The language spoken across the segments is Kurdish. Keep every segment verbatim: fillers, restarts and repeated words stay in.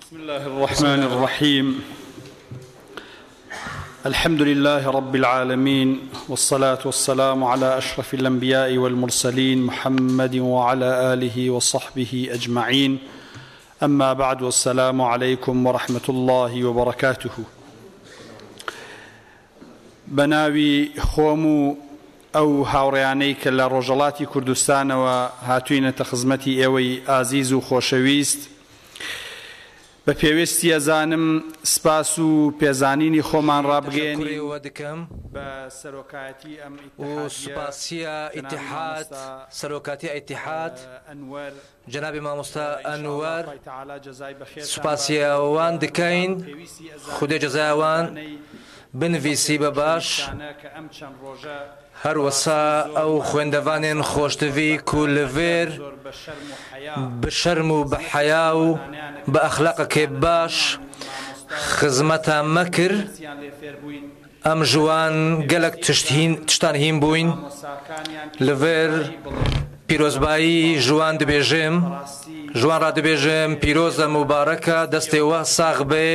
بسم الله الرحمن الرحيم. الحمد لله رب العالمين، والصلاة والسلام على أشرف الأنبياء والمرسلين محمد وعلى آله وصحبه أجمعين. أما بعد، والسلام عليكم ورحمة الله وبركاته. بە ناوی خۆم و ئەو هاوڕێیانەی کە لە ڕۆژهەڵاتی کوردستانەوە هاتووینەتە خزمەتی ئێوەی ئازیز و خۆشەویست، بە پێویستی ئەزانم سپاس و پێزانینی خۆمان ڕابگەێنین. تەشەکوری ئەوە دکەم بە سەرۆکایەتی ئەم و ئیتحادیە سوپاسیە جەنابی ئیتحاد، مامۆستا، سەرۆکاتی ئیتحاد، ئەنوەر، جەنابی مامۆستا ئینشاءالله ئەنوەر، خوای تەعالا جەزای بەخێرتان سوپاسی باتەوە. ئەوان دکەین. پێویستی ئەزانم خودێ جەزای ئەوان ئەوانەی بنویسی بە باش. ئەم چەند ڕۆژە هەر وەسا ئەو خوێندەوانێن خۆشتوی کو لە ڤێر بە شەرم و بە حەیا و بە ئەخلاقەکێ باش خزمەتان مەکر. ئەم ژوان گەلەک تشت هین، تشتان هین بووین. لە ڤێر پیرۆزبایی ژوان دبێژم، ژوان را دبێژم پیرۆزە، مبارەکە، دەستێ وە ساغ بێ.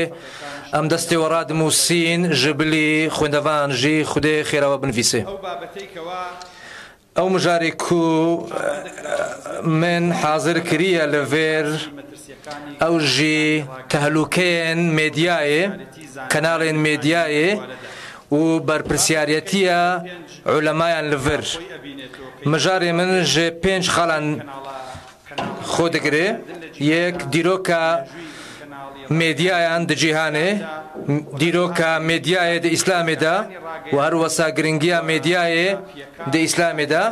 ئەم دەستێ وە ڕادموسین ژ بلی خوێندەوان ژی خودێ خێراوە بنویسێ. ئەو مژاری کو من حاضر کریە لە ڤێر، ئەو ژی تەهلوکەیەن مێدیایێ، کەناڵێن مێدیایێ و بەرپرسیارەتیە عولەمایان لە ڤێر. مژارێ من ژێ پێنج خاڵان خۆ دگرێ. یەک، دیرۆکە مێدیایان دە جیهانێ، دیرۆکە مێدیایێ دە ئیسلامێدا و هەروەسا گرنگیا مێدیایێ دە ئیسلامێدا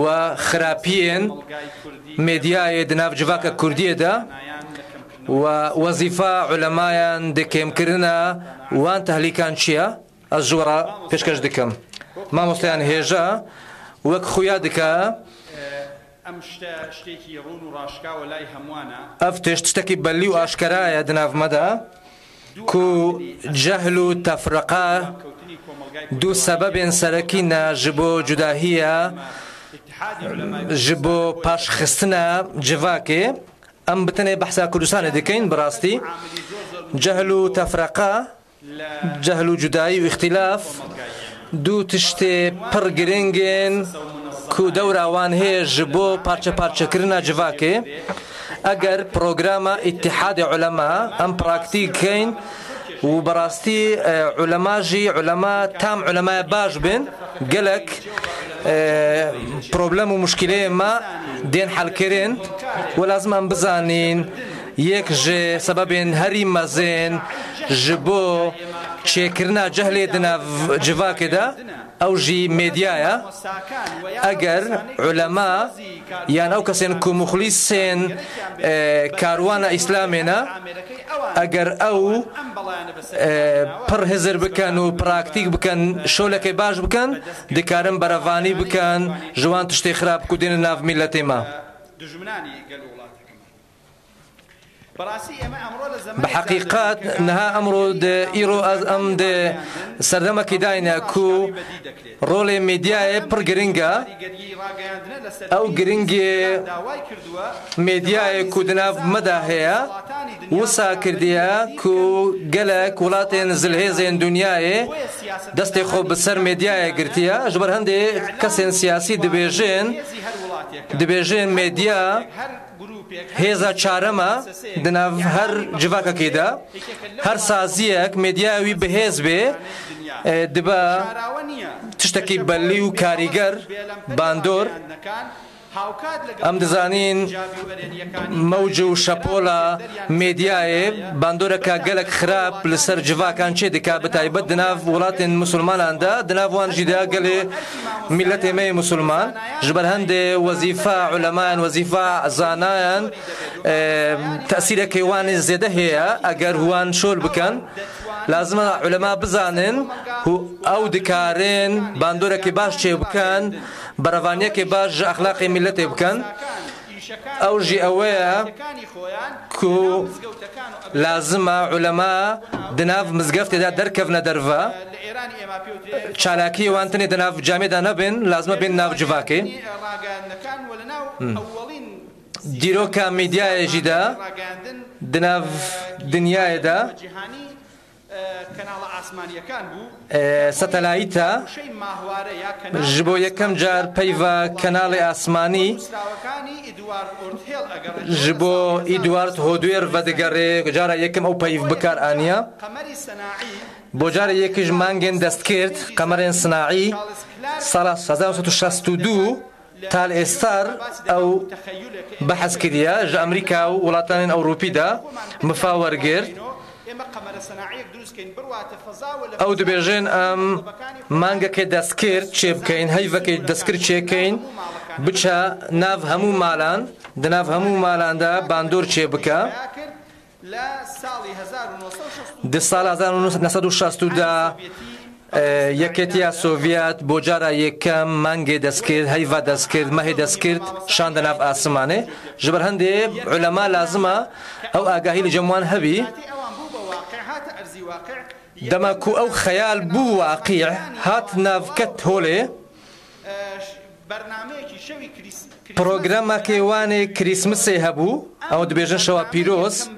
و خراپیێن مێدیایێ دە ناو جڤاکە کوردیێدا و وەزیفا عولەمایان دە کێمکردنە وان تەهلیکان چیە؟ ئەز ژوەڕا پێشکەش دکەم. مامۆستایان هێژە وەک خویا دکە. ئەم شتە شتێکی ڕوون و ڕاشکاوە لای هەمووانە. ئەف تشت تشتێکی بەلی و ئاشکەرایە دناڤمەدا کو جەهل و تەفرەقا دوو سەبەبێن سەرەکینە ژ بۆ جوداهیە، ژ بۆ پاشخستنە جڤاکێ. ئەم بتنێ بەحسا کوردستانێ دکەین بڕاستی. جەهل و تەفرەقا، جەهل و جودایی و ئیختیلاف دوو تشتێ پڕ گرنگێن کو دەوراوان هەیە ژ بۆ پارچە پارچەکردنە جڤاکێ. ئەگەر پرۆگرامە ئیتحادی عولەما ئەم پراکتیک کەین و بەڕاستی، ئە، عولەما ژی، عولەما تام عولەمای باش بن، گەلەک، ئە، پرۆبلەم و مشکلەیە ما دێن حەلکردن و لازم ئەم بزانین یەک ژێ سەبەبێن هەری مەزێن ژ بۆ چێکردنا جەهلێ دناڤ جڤاکێدا ئەو ژی مێدیایە. ئەگەر عولەما یان ئەو کەسێن کو مخلیسێن، ئە، کاروانە ئیسلامێنە، ئەگەر ئەو، ئە، پڕ هزر بکەن و پراکتیک بکەن، شۆلەکەی باش بکەن، دکارن بەرەڤانی بکەن ژوان تشتێ خراپ کو دێنە ناڤ میلەتێ ما. بە حەقیقەت نها ئەمڕۆ دە ئیڕۆ ئەز ئەم دە سەردەمەکی داینە کو ڕۆلێ مێدیایێ پڕ گرنگە. ئەو گرنگێ مێدیایێ کو دناڤ مەدا هەیە وسا کردیە کو گەلەک وڵاتێن زلهێزێن دنیایێ دەستێ خۆ بسەر مێدیایێ گرتیە. ژ بەر هەندێ کەسێن سیاسی دبێژێن، دبێژێن مێدیا هێزا چارەمە دناڤ هەر جڤاکەکێدا. هەر سازیەک مێدیاوی بەهێز بێ، ئە، دبا تشتەکی بەلی و کاریگەر باندۆر. ئەم دزانین مەوج و شەپۆلە مێدیایێ باندۆرەکە گەلەک خراپ لەسەر جڤاکان چێ دکا، بە تایبەت دناڤ وڵاتێن مسلماناندا، دناڤ وان ژیدا گەلێ میلەتێ مەی مسلمان. ژ بەر هەندێ وەزیفە عولەمایان، وەزیفە زانایان، ئە، تەسیرەکەی وانێ زێدە هەیە ئەگەر هوان شۆل بکەن. لازمە عولەما بزانن هو-، ئەو دکارێن باندۆرەکەی باش چێ بکەن، بەرەڤانیەکەی باش ژ ئەخلاقی میلەتێ بکەن. ئەو ژی ئەوەیە کو لازمە عولەما دناڤ مزگەفتێدا دەرکەڤنە دەرڤە، چالاکی وان تنێ دناڤ جامێدا نەبن، لازمە بێن ناو جڤاکێ. Dîroka medyayê jî de di nav dinyayê de, e, satelayîta ji bo yekem car peyva kenalê asmanî ji bo Edward Hodwer vedigerê. Cara yekem ew peyv bikar aniya. Bo carê yekê ji mangên destgirt, qemerên sinaî, sala hezar neh sed û şêst û du, Tal Estar ew behs kiriye, ji Amerîka û welatanên Ewropî de mifa wergirt. Ew dibêjin, em mangekê destgirt çêbikeyin, heyvekê destgirt çêkeyin, biçe nav hemû malan, di nav hemû malan de bandor çêbike. Di sala hezar neh sed û şêst û du de, e, Yekêtiya Sovyet bo cara yekem mangê destgirt, heyva destgirt, mehê destgirt şande nav asimanê. Ji ber hindê ulema lazim e ew agahî li cem wan hebî. Dema ku ew xeyal bû waqî, hat nav ket holê. Programekê wan ê Krîsmisê hebû, ew dibêjin şewa pîroz.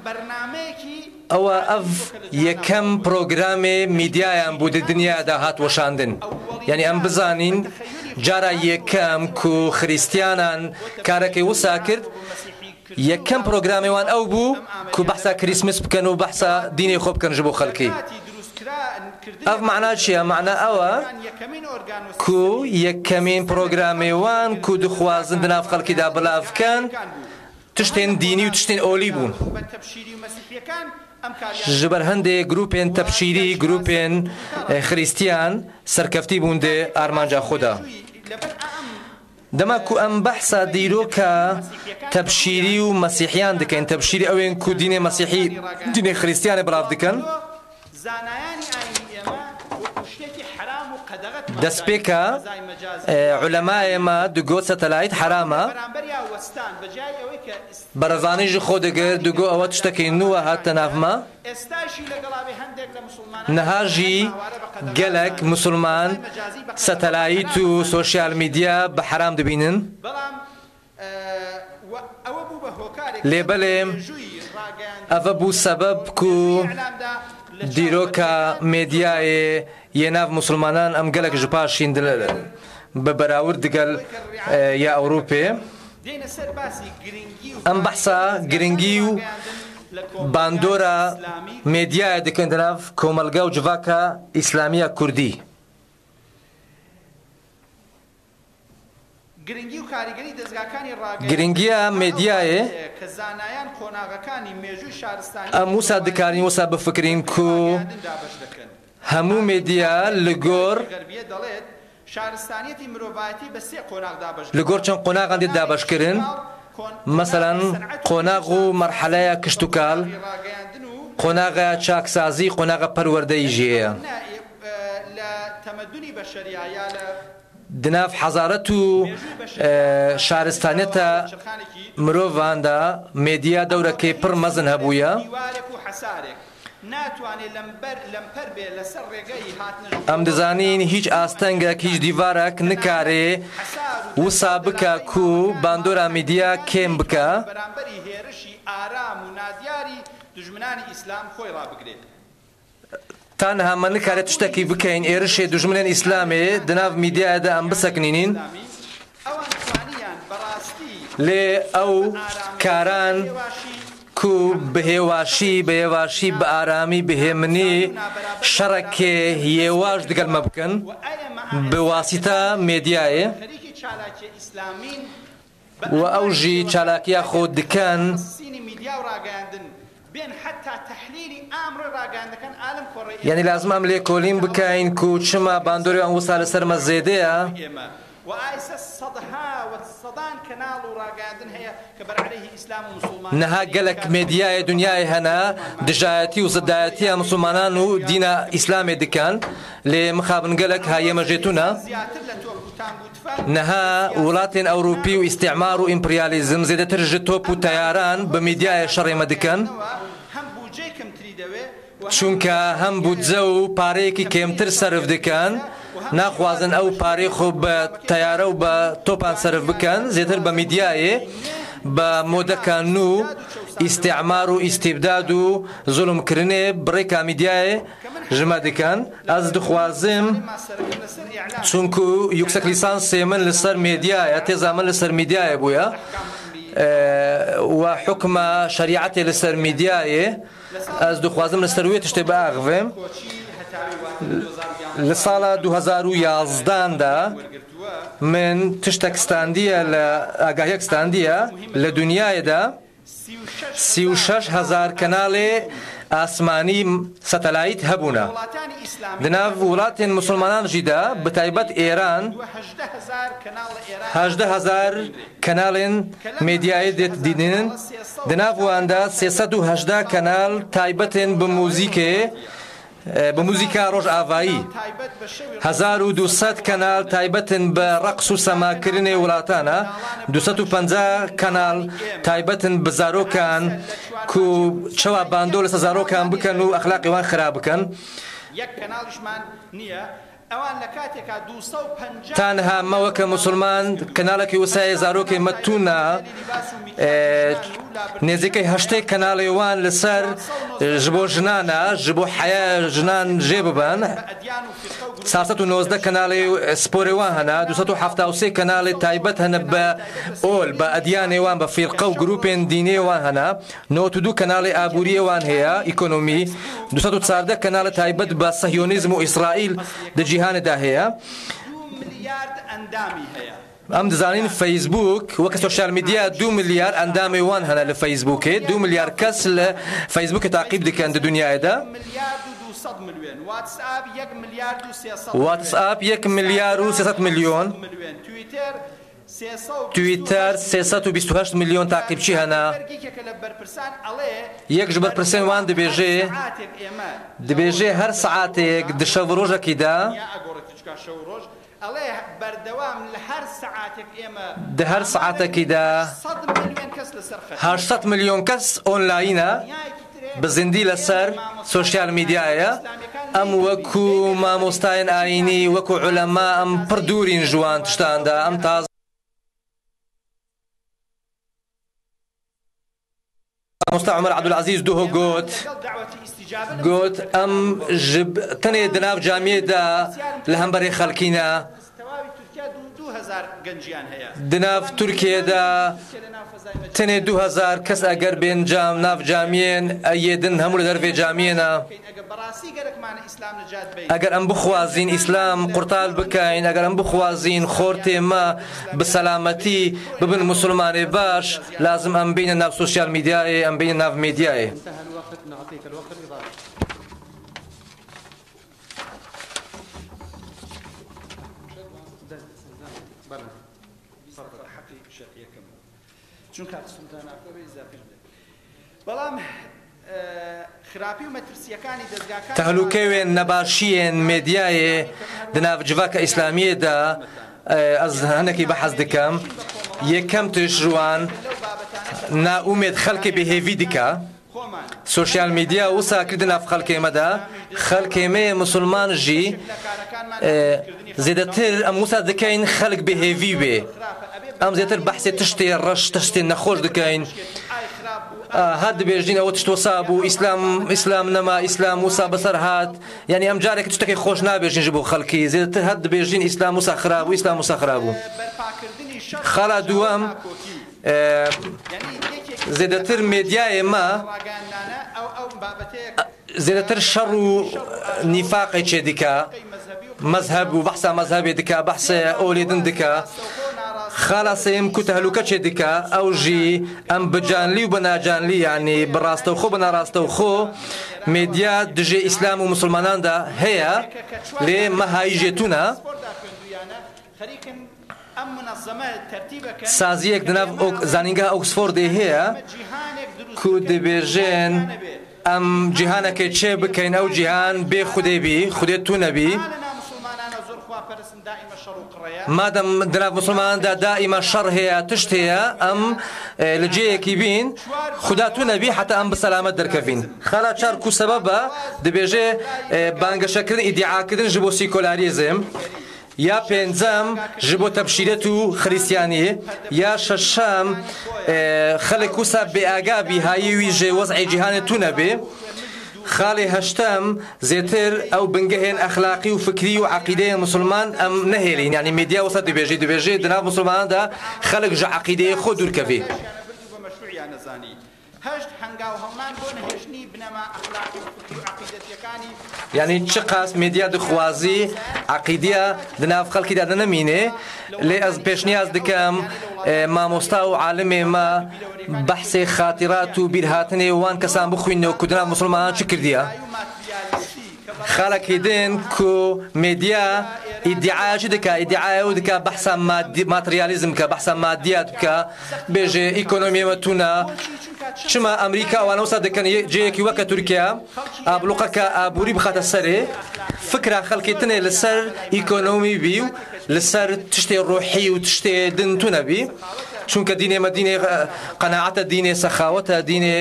Ewa ev yekem programê mîdyayan bû di dinya de hat weşandin. Yanî em bizanîn, cara yekem ku Xrîstiyanan karekê wisa kir, yekem programê wan ew bû ku behsa Krîsmis bikin û behsa dînê xwe bikin ji bo xelkê. Ev mana çi ye? Mana ew e ku yekemîn programê wan ku dixwazin di nav xelkî de bilav bikin, tiştên dînî û tiştên olî bûn. Ji ber hindê grûpên tebşîrî, grûpên, e, Xrîstiyan serkeftî bûn di armanca xwe de. Dema ku em behsa dîroka tebşîrî û mesîhiyan dikin, tebşîrî ew ên ku dînê mesîhî, dînê Xrîstiyanê belav dikin, destpêka, e, ulemayê me digot satelayît heram e. Berevanî ji xwe digir, digot ewe tiştekî nû e hate nav me. Niha jî gelek misilman satelayît û sosyal medya bi heram dibînin. Lê belê ev bû sebeb ku dîroka medyayê yê nav misilmanan em gelek ji paş hîn dil-, bi berawir digel, e, ya Ewropê. Em behsa giringî û bandora medyayê dikin di nav komelga û civaka îslamiya kurdî. Giringiya medyayê, em wisa dikarîn wisa bifikirîn ku hemû medya li gor li gor çend qonaxan dê dabeş kirin. Meselan, qonax û merheleya kişt û kal, qonaxa çaksazî, qonaxa perwerdeyî jî heye. Di nav hezaret û, e, şaristaniyeta mirovan de medya dewrekê pir mezin hebûye. Em dizanîn hîç astengek, hîç dîvarek nikare wisa bike ku bandora medya kêm bike. Tanha me nikare tiştekî bikeyn êrişê dijminên Îslamê di nav mîdyayê de em bisekinînîn. Lê ew karan ku bi hêwaşî, bi hêvaşî, bi aramî, bi hêminî şerekê hêwaş digel me bikin, bi wasîta medyayê. Û ew jî çalakiya xwe dikin. Yanî lazim em lêkolîn bikeyn ku çima bandorê wan wisa li ser me zêde ye. Niha gelek medyayê dinyayê hene, dijayetî û zidayetiya misilmanan û dîna Îslamê dikin. Lê mixabin gelek hayê me jê tune. Niha welatên Ewropî û îstîmar û împeryalîzm zêdetir ji top û teyaran bi medyayê şerê me dikin. Çunke hem budce û pareyekî kêmtir serif dikin, naxwazin ew parê xwe bi teyare û bi topan serif bikin, zêdetir bi medyayê. Bi modeka nû îstimar û îstîbdad û zulmkirinê bi rêka mîdyayê ji me dikin. Ez dixwazim, çunku yüksek lisansê min li ser mîdya ye, têza min li ser mîdyayê bûye, e, we hukma şerîetê li ser mîdyayê, ez dixwazim li ser wê tiştê biaxivim. Li sala du hezar û yazdan de min tiştek standiye, li agahiyek standiye, li dinyayê de sî û şeş hezar kenalê asmanî, satelayît, hebûne. Di nav welatên misilmanan jî de, bi taybet Êran, hejdeh hezar kenalên medyayê dê dînin. Di nav wan de sê sed û hejdeh kenal taybet in bi muzîkê, e, bi muzîka rojavayî. Hezar û du sed kenal taybet in bi reqs û semakirinê welatana. Du sed û penca kenal taybet in bi zarokan, ku çawa bandor li ser zarokan bikin û exlaqê wan xirab bikin. Yek kenalişman niye. Ewan li kateka du sed û penca Tanha me weke misilman kenalekî wisa yê zarokê me tune, e, nêzîkey heştê kenalê wan li ser, e, ji bo jinan e, ji bo heya jinan jê bibin. Çar sed û nozdeh kenalê, e, sporê wan hene, du sed û hefta û sê kenalê taybet hene bi ol, bi edyanê wan, bi fîrqe û grûpên dînê wan hene. Nod û du kenalê aboriyê wan heye, ekonomî. Du sed û çardeh kenalê taybet bi Sihiyonîzm û Îsraîl di cîhanê de heye. Du milyard endamî heye. Em dizanin Facebook, weke sosyal medya, du milyar endamê wan hene li Facebookê. Du milyar kes li Facebookê taqîb dikin di dinyayê de. Milyar û du sed milyon. WhatsApp yek milyar û sê sed milyon. WhatsApp yek milyar û sê sed milyon. Twitter Twitter sê sed û bîst û heşt milyon taqîbçî hene. Yek ji berpirsên wan dibêje, dibêje her saetek di şev û rojekî de, di her saetekî de heşt sed milyon kes online e, bi zindî li ser sosyal medyayê ye. Em wekû mamostayên ayînî, wekû ulema, em pir dûr in ji wan tiştan de. Em taz Mamosta Omer Abdulazîz Duho got, got, em ji b-, tenê di nav camiyê de li hemberê xelkî ne. Di nav Tirkiyê de tenê du hezar kes eger bên cam, nav camiyên, ê yê din hemû li dervê camiyê ne. Eger em bixwazîn Îslam qurtal bikeyn, eger em bixwazîn xortê me bi selametî bibin musulmanê baş, lazim em bînin nav sosyal medyayê, em bînin nav medyayê. Çunka qismta navxwe be îzafî bide. بەڵام، ئە، خراپی و مەترسیەکانی دەستگاکان Tehlûkeyên nebaşiyên medyayê di nav civaka îslamiyê de, e, ez hinekî behs dikim. Yekem tişt ji wan naumêd xelkê bêhêvî dike. Sosyal medya wisa kir di nav xelkê me de. Xelkê me yê misilman jî, e, zêdetir em wisa dikeyn xelk bêhêvî bê. Em zêdetir behsê tiştê reş, tiştê nexweş dikeyn. A, her dibêjin ew tişt wisa bû, Îslam, Îslam nema, Îslam wisa bi ser hat. Yanî em careke tiştekê xweş nabêjin ji bo xelkî. Zêdetir her dibêjin Îslam wisa xirab bû, Îslam wisa xirab bû. Xala duwem, e, zêdetir medyayê me, zêdetir şer û nîfaqê çê dike. Mezheb û behsa mezhebê dike, behsê olê din dike. Xala sêyem ku tehlûke çê dike, ew jî em bi canlî û bi nacanlî, yanî bi rastewxo, bi narastewxo, medya dijê Îslam û misilmanan de heye, lê me hayî jê tune. Saziyek di nav Ok-, Zanîngeha Oxfordê heye ku dibêjin, em cîhanekê çê bikeyn, ew cîhan bê Xwedê bî, Xwedê tune bî. Madem di nav misilmanan de daîma şer heye, tişt heye, em, e, li cihekî bîn, Xuda tune bî, heta em bi selamet derkevîn. Xala çar ku sebeb e, dibêje, e, bangeşekirin, îdiakirin ji bo sîkolarîzm. Ya pêncem ji bo tebşîret û xirîstiyaniyê, ya şeşem, e, xelk wisa bêaga bî hayê wî ji wez'ê cîhanê tune bê. Xalê heştem, zêtir ew bingehên exlaqî û fikrî û eqîdeyên misilman em nehêlîn. Yanî medya wisa dibêjî, dibêjê di nav misilmanan de xelk ji eqîdeyê xwe dûr kevê. Heşt, هەنگاوهەڵنان بۆ نەهێشتنی بنەما ئەخلاقی و فکری و عەقیدەتیەکانی. یعنی چقاس مێدیا دخوازی عەقیدیە دناو خەڵکیدا دەنەمینێ. لێ ئەز پێشنیاز دکەم، ئێ، مامۆستا و عالمێ مە بەحسێ خاتیرات و بیرهاتنێ وان کەسان بخوینەوە کو دناو مسلمانان چ کردیە. خەڵکی دن کو مێدیا ئیدعایە چ دکا؟ ئیدعایە و دکا بەحسا مادی، ماتریالیزم بکە، بەحسا مادیات بکە، بێژێ ئیکۆنۆمیە مە تونە. چما ئەمریکا ئەوانە وسا دەکەن، یە-، جەیەکی وەکە تورکیا، ئابلوقەکە ئابووری بخاتە سەرێ، فکرا خەڵکی تنێ لەسەر ئیکۆنۆمی بی و لەسەر تشتێ ڕۆحی و تشتێ دن تونە بی. چونکە دینێ مە دینێ، ئە، قەناعەتە، دینێ سەخاوەتە، دینێ،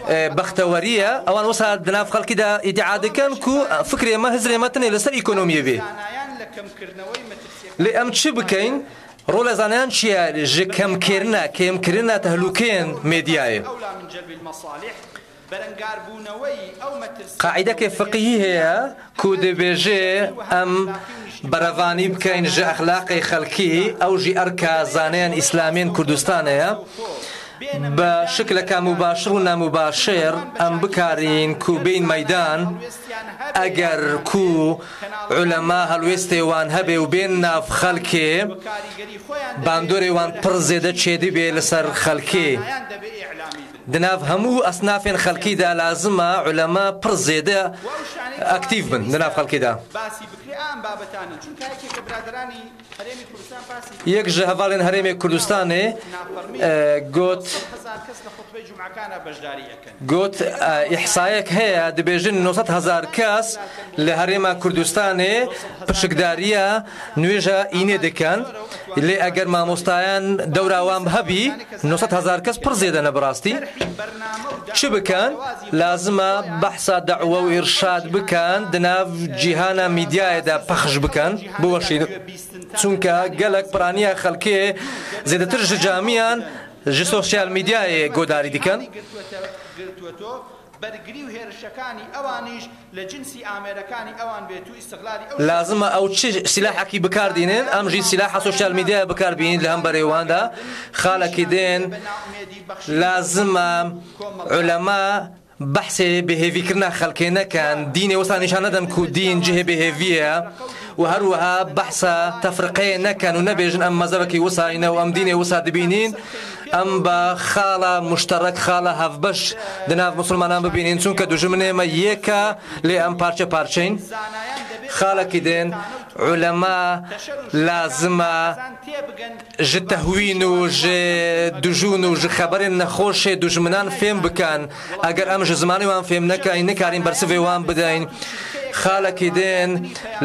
ئە، بەختەوەریە. ئەوان وسا دناف خەڵکیدا ئیدعا دەکەن کو، ئە، فکرێ مە، هزرێ مە تنێ لەسەر ئیکۆنۆمیە بی. لێ ئەم چی بکەین؟ ڕۆلە زانایان چییە؟ ژ کەمکردنە، کەمکردنە تەهلوکەیەن مێدیایە. قاعیدەکێ فقهی هەیە کو دەبێژێ ئەم بەرەڤانی بکەین ژ ئەخلاقی خەڵکی، ئەو ژی ئەرکە زانایان ئیسلامیان کوردستانەیە. بە شکلەکە مباشر و نامباشر ئەم بکارین کو بین مەدان، ئەگەر کو علەما هەڵوێستێ وان هەبێ و بێن ناف خەڵکێ، باندۆرێ وان پڕ زێدە چێدی بێ لەسەر خەڵکێ. دناف هەموو ئەسنافێن خەڵکیدا لازمە علەما پڕ زێدە ئەکتیڤ بن دناف خەڵکیدا. باسی بکرێ ئەم بابەتانە، چونکە یەکێک لە برادرانی هەرێمی کوردستان باسی یەک ژە هەڤاڵێن هەرێمێ کوردستانێ، ئە، گوت، هەزار کەس لە خۆتبەی جومعەکانە بەشداری ئەکەن. گوت، ئە، ئیحسایەک هەیە، دەبێژن نۆ سەد هەزار کەس لە هەرێما کوردستانێ پشکداریە نوێژە ئینێ دەکەن. لێ ئەگەر مامۆستایان دەوراوان هەبی، نۆ سەد هەزار کەس پڕ زێدەنە بڕاستی. چ بکەن؟ لازمە بەحسا دەعوە و ئیرشاد بکەن، دناو جیهانە میدیایەدا پەخش بکەن، بوەشین. چونکە گەلک پرانیە خەڵکێ زێدەتر ژ جامیان ژ سۆسیال میدیایێ گۆداری دکەن. بەرگری و هێرشەکانی ئەوانیش لە جنسی ئامێرەکانی ئەوان بێت و ئیستغلالی ئەو لازمە ئەو چ سلاحەکی بکاردینن، ئەم ژی سلاحە سۆسیال میدیایە بکاربینین لە هەم بەرێواندا. خاڵەکی دێن لازمە علەما بەحسێ بهێڤیکردنا خەڵکێ نەکەن، دینێ وەسا نیشان نەدەن کو دین جهێ بهێڤیە و هەروەها بەحسە تەفرقەیە نەکەن و نەبێژن ئەم مەزەبەکی وساینە و ئەم دینێ وسا دبینین، ئەم بە خاڵە مشتەرەک، خاڵە هەڤبەش دناو مسلمانان ببینین، چونکە دوژمنێ مە یەکە، لێ ئەم پارچە پارچەین. خاڵەکی دێن علەما لازمە ژ تەهوین و ژ دژون و ژ خەبەرێن نەخۆشێ دوژمنان فێم بکەن. ئەگەر ئەم ژ زمانی وان فێم نەکەین، نکارین بەرسڤێ وان بدەین. خاڵەکی دێن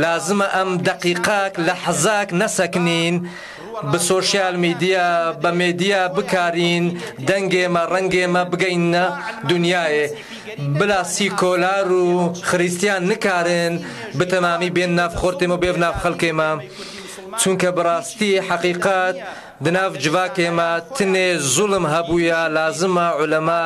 لازمە ئەم دەقیقاک لەحزاک نەسەکنین، بە سۆشیال میدیا، بە مێدیا بکارین، دەنگێ مە، ڕەنگێ مە بگەینە دنیایێ. بلا سیکۆلار و خریستیان نکارن بە تەمامی بێن ناف خۆرتێ مە و بێڤ ناف خەڵکێ مە. چونکە بڕاستی حەقیقەت دناف جڤاکێ مە تنێ زوڵم هەبوویە، لازمە علەما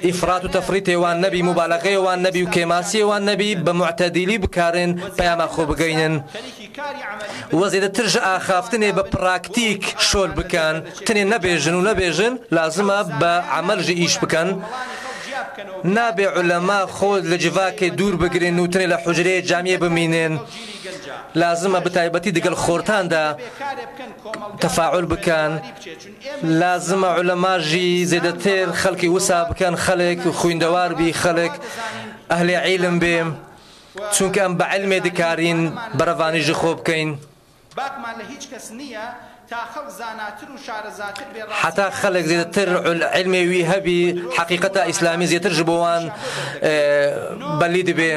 ئیفرات و تەفریتێ وان نەبی، مبالغەیە وان نەبی و کێماسیە وان نەبی، بە معتەدیلی بکارن پەیاما خۆ بگەینن. وە زێدەتر ژ ئاخافتنێ بە پراکتیک شۆل بکەن، تنێ نەبێژن و نەبێژن، لازمە بە عەمەل ژ ئیش بکەن. نابێ علەما خۆ لە جڤاکێ دوور بگرن و تنێ لە حوجرەیە جامیە بمینن. لازمە بە تایبەتی دگەل خۆرتاندا تەفاعول بکەن. لازمە علەما ژی زێدەتر خەڵکی وسا بکەن، خەڵک خویندەوار بی، خەڵک ئەهلێ عیلم بێ، چونکە ئەم بە علمێ دکارین بەرەڤانی ژ خۆ بکەین. باکمان لە هیچ کەس نییە تا خەڵک زاناتر و شارەزاتر بێ، حتا خەڵک زێدەتر عل-، علمێ وی هەبی، حەقیقەتە ئیسلامی زێتر ژ بۆوان، ئێ، بەلی دبێ.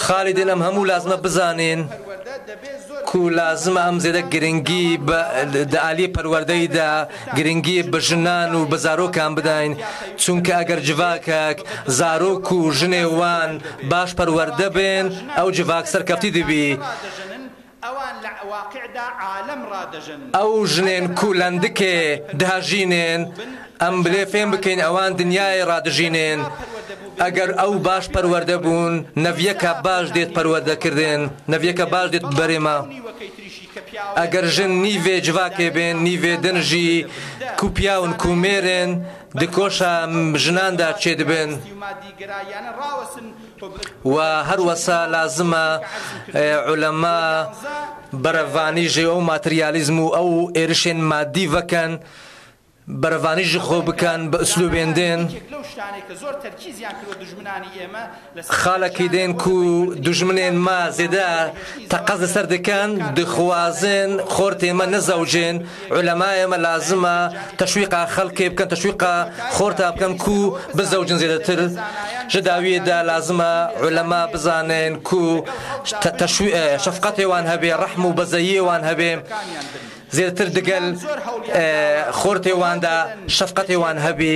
خاڵی دێن ئەم هەموو لازمە بزانین کو لازمە ئەم زێدە گرنگی بە، دە ئالی پەروەردەیدا گرنگی بە ژنان و بە زارۆکان بداین، چونکە ئەگەر جڤاکەک زارۆک و ژنێ وان باش پەروەردە بێن، ئەو جڤاک سەرکەفتی دبی. واقعدا عالم ڕادەژەن. ئەو ژنێن کو لەندکێ دهژینێن، ئەم بلێ فێم بکەین ئەوان دنیای ڕادژینێن. ئەگەر ئەو باش پەروەردە بوون، نەڤیەکە باش دێت پەروەردەکردن، نەڤیەکە باش دێت بەرێما. ئەگەر ژن نیڤێ جڤاکێ بێن، نیڤێ دن ژی کو پیاون کو مێرن، دکۆشە ژناندا چێ دبن. و هەروەسا لازمە، ئێ، عولەما بەرەڤانی ژێ ئەو ماتریالیزم و ئەو ئێرشێن مادی ڤەکەن، بەرەڤانی ژی خۆ بکەن بە ئسلوبێن دێن. خاڵەکی دێن کو دوژمنێن ما زێدە تەقەز لەسەر دەکەن، دخوازن خۆرتێ مە نەزەوجێن. عولەمایە مە لازمە تەشویقا خەڵکێ بکەن، تەشویقا خۆرتا بکەن کو بزەوجن زێدەتر. ژە داویەدا لازمە عولەما بزانن کو تە-، تەشوی-، ئە، شەفقەتێ وان هەبێ، ڕەحم و بەزەییێ وان هەبێ. زێدەتر دگەل، ئە، خۆرتێ واندا شەفقەتێ وان هەبی،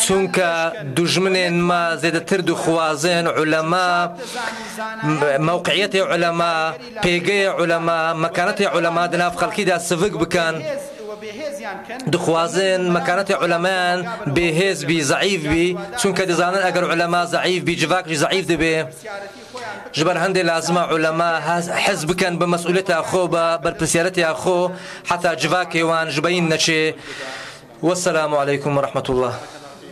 چونکە دوژمنێن ما زێدەتر دخوازن عولەما، م-، مەوقعیەتێ عولەما، پێگەیە عولەما، مەکانەتێ عولەما دناف خەڵکیدا سڤک بکەن. دخوازن مەکانەتێ عولەمایان بێهێز بی، زەعیف بی، چونکە دزانن ئەگەر عولەما زەعیف بی، جڤاک ژی زەعیف دبێ. ژبەر هەندێ لازمە عولەما هەز-، حەز بکەن بە مەسئولیەتا خۆ، بە بەرپرسیارەتیا خۆ، حتا جڤاکێ وان ژبەین نەچێ. والسلام عليكم ورحمة الله.